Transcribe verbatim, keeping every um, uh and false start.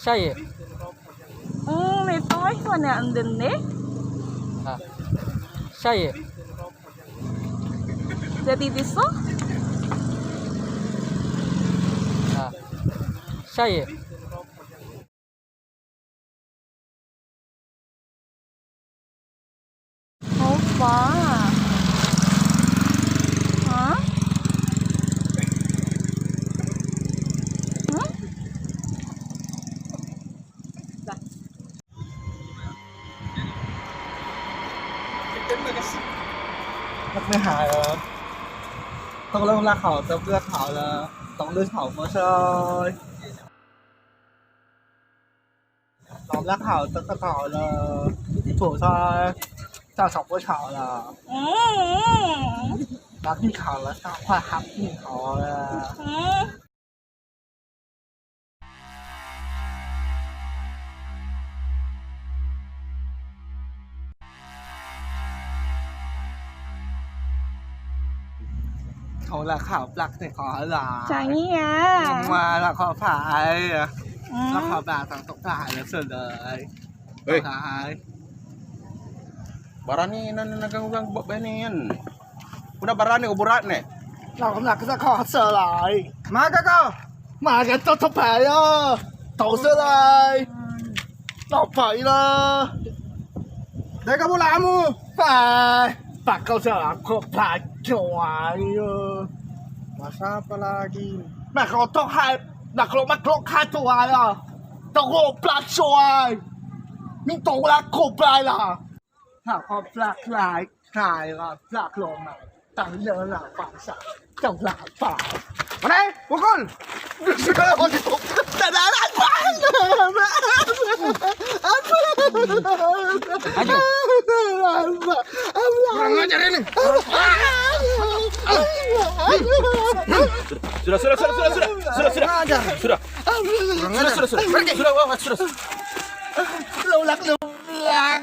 Saye. Hmm, ito ay, wani ang dende. Ah. Saye. Jadi diso? Ah. Saye. Opa. Hah? Hmm? Rất mới hài rồi. Tao lâu lắc hậu, tao lắc hậu là tổng lưới hậu mà sao. Tao lắc hậu, tao có hậu là thủ thôi. Tao sống với hậu là. Tao thích hậu là tao khoa học thích hậu là. Kau là khảo blak thì khó là. Chẳng nhỉ à? Mà là khó phải. Nó khó blak tao tộc thải là sơn đời. Ê. Thải. Barani na, na, na, ganggu-ganggu buat benen. Udah barani kau berat nih. Kau nak kau hasil lai. Maka kau. Maka tau tau paya. Tau selai. Tau paila. Dai kamu lamu. Pai. Pakau salah kau paco ayo. Masa apa lagi? Nah kalau tau hai, nah kalau mak kalau kacau ayo. Tau kau paco ai. Minta ulah kau paila. Hả, có black light, cài là black lộn mà. Tao nhớ là bạn sao? Tao là bạn. Mana? Pukul. Sudah mau ditukar. Tidak ada apa. Ayo. Kurang ajar ini. Sudah, sudah, sudah, sudah, sudah, sudah, sudah. Kurang ajar. Sudah. Sudah, sudah, sudah. Pergi. Sudah, wah, sudah. Lolak, lolak.